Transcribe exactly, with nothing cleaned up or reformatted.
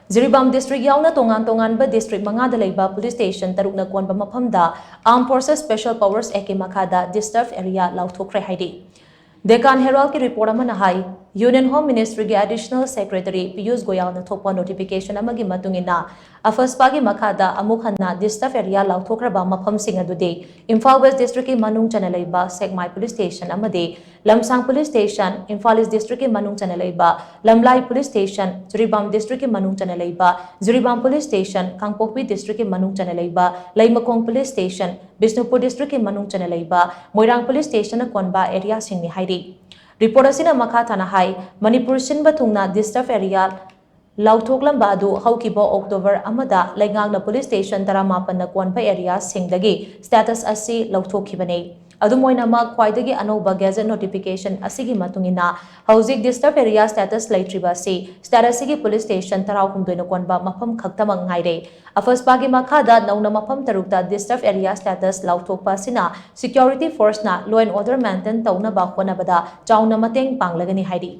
Jiribam district ꯌꯥꯎꯅ ꯇꯣꯉꯥꯟ ꯇꯣꯉꯥꯟꯕ district ꯃꯉꯥꯗ ꯂꯩꯕ police station ꯇꯔꯨꯛꯅ ꯀꯣꯟꯕ ꯃꯐꯝꯗ Armed Forces Special Powers Act ꯀꯤ ꯃꯈꯥꯗ disturbed area ꯂꯥꯎꯊꯣꯛꯈ꯭ꯔꯦ ꯍꯥꯏꯔꯤ꯫ Deccan Herald ꯀꯤ report ꯑꯃꯅ ꯍꯥꯏ, Union Home Ministry ꯒꯤ Additional Secretary ꯄꯤꯌꯨꯁ ꯒꯣꯌꯥꯜꯅ ꯊꯣꯛꯄ notification ꯑꯃꯒꯤ ꯃꯇꯨꯡ ꯏꯟꯅ, AFSPA ꯒꯤ ꯃꯈꯥꯗ ꯑꯃꯨꯛ ꯍꯟꯅ disturbed area ꯂꯥꯎꯊꯣꯛꯈ꯭ꯔꯕ ꯃꯐꯝꯁꯤꯡ ꯑꯗꯨꯗꯤ ꯏꯝꯐꯥꯜ West district ꯀꯤ ꯃꯅꯨꯡ ꯆꯟꯅ ꯂꯩꯕ ꯁꯦꯛꯃꯥꯏ police station ꯑꯃꯗꯤ ꯂꯝꯁꯥꯡ police station, Imphal East district ꯀꯤ ꯃꯅꯨꯡ ꯆꯟꯅ ꯂꯩꯕ ꯂꯝꯂꯥꯏ police station, ꯖꯤꯔꯤꯕꯥꯝ district ꯀꯤ ꯃꯅꯨꯡ ꯆꯟꯅ ꯂꯩꯕ ꯖꯤꯔꯤꯕꯥꯝ police station, ꯀꯥꯡꯄꯣꯛꯄꯤ district ꯀꯤ ꯃꯅꯨꯡ ꯆꯟꯅ ꯂꯩꯕ ꯂꯩꯃꯈꯣꯡ police station, ꯕꯤꯁꯅꯨꯄꯨꯔ district ꯀꯤ ꯃꯅꯨꯡ ꯆꯟꯅ ꯂꯩꯕ ꯃꯣꯏꯔꯥꯡ police station ꯅ ꯀꯣꯟꯕ area ꯁꯤꯡꯅꯤ ꯍꯥꯏꯔꯤ꯫ Report ꯑꯁꯤꯅ ꯃꯈꯥ ꯇꯥꯅ ꯍꯥꯏ, ꯃꯅꯤꯄꯨꯔ ꯁꯤꯟꯕ ꯊꯨꯡꯅ disturbed area ꯂꯥꯎꯊꯣꯛꯂꯝꯕ ꯑꯗꯨ ꯍꯧꯈꯤꯕ October ꯑꯃꯗ ꯂꯩꯉꯥꯛꯅ police station ꯇꯔꯥꯃꯥꯄꯟꯅ ꯀꯣꯟꯕ area ꯁꯤꯡꯗꯒꯤ status ꯑꯁꯤ ꯂꯧꯊꯣꯛꯈꯤꯕꯅꯤ꯫ ꯑꯗꯨꯝ ꯑꯣꯏꯅꯃꯛ, ꯈ꯭ꯋꯥꯏꯗꯒꯤ ꯑꯅꯧꯕ gazette notification ꯑꯁꯤꯒꯤ ꯃꯇꯨꯡ ꯏꯟꯅ, ꯍꯧꯖꯤꯛ disturbed area status ꯂꯩꯇ꯭ꯔꯤꯕ ꯑꯁꯤ state ꯑꯁꯤꯒꯤ police station ꯇꯔꯥꯍꯨꯝꯗꯣꯏꯅ ꯀꯣꯟꯕ ꯃꯐꯝ ꯈꯛꯇꯃꯛ ꯉꯥꯏꯔꯦ꯫ AFSPA ꯒꯤ ꯃꯈꯥꯗ ꯅꯧꯅ ꯃꯐꯝ ꯇꯔꯨꯛꯇ disturbed area status ꯂꯥꯎꯊꯣꯛꯄ ꯑꯁꯤꯅ security force ꯅ law and order maintain ꯇꯧꯅꯕ ꯍꯣꯠꯅꯕꯗ ꯆꯥꯎꯅ ꯃꯇꯦꯡ ꯄꯥꯡꯂꯒꯅꯤ ꯍꯥꯏꯔꯤ꯫